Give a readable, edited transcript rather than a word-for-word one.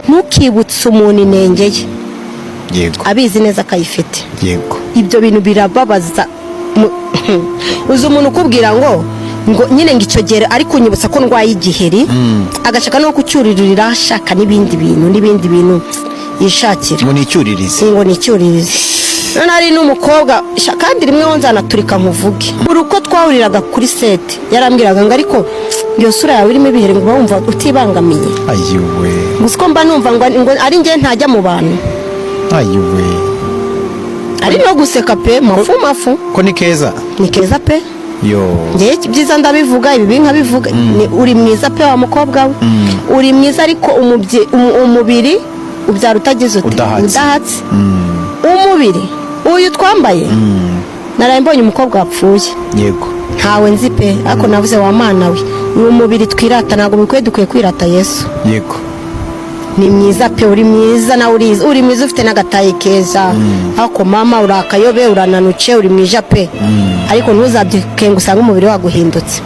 Ntukibutse umuntu inenge ye abizi neza akayifite. Ibyo bintu birababaza. Uzi umuntu ukubwira ngo nyine ngo icyo gihe ari kunyibutsa ko ndwaye igiheri, agashaka no kucyuririra, ashaka n'ibindi bintu n'ibindi bintu yishakira. Ngo nicyuririze. Ngo nicyuririze. None hari n'umukobwa kandi rimwe wo nzanaturika nkuvuge. Buri uko twahuriraga kuri set yarambwiraga ngo: "Ariko iyo sura yawe irimo ibiheri, ngo uba wumva utibangamiye?" Ayiwe! Gusa ko mba numva ngo ari njye ntajya mu bantu. Ayiwe! Ari no guseka pe, mafu mafu. Ko ni keza. Ni keza pe. Yo! Ngewe ibyiza ndabivuga, ibibi nkabivuga. Uri mwiza pe, wa mukobwa we, uri mwiza, ariko umubiri ubyara utagize ute? Udahatse. Udahatse. Umubiri uyu twambaye, naraye mbonye umukobwa wapfuye. Ntawe nzi pe, ariko navuze: "Wa Mana we, uyu mubiri twirata ntabwo bikwiye, dukwiye kwirata Yesu." Ni mwiza pe, uri mwiza nawe, urizi, uri mwiza, ufite n'agataye keza, ariko mama uri akayobe, urananutse. Uri mwiza pe, ariko ntuzabyuke ngo usange umubiri waguhindutse.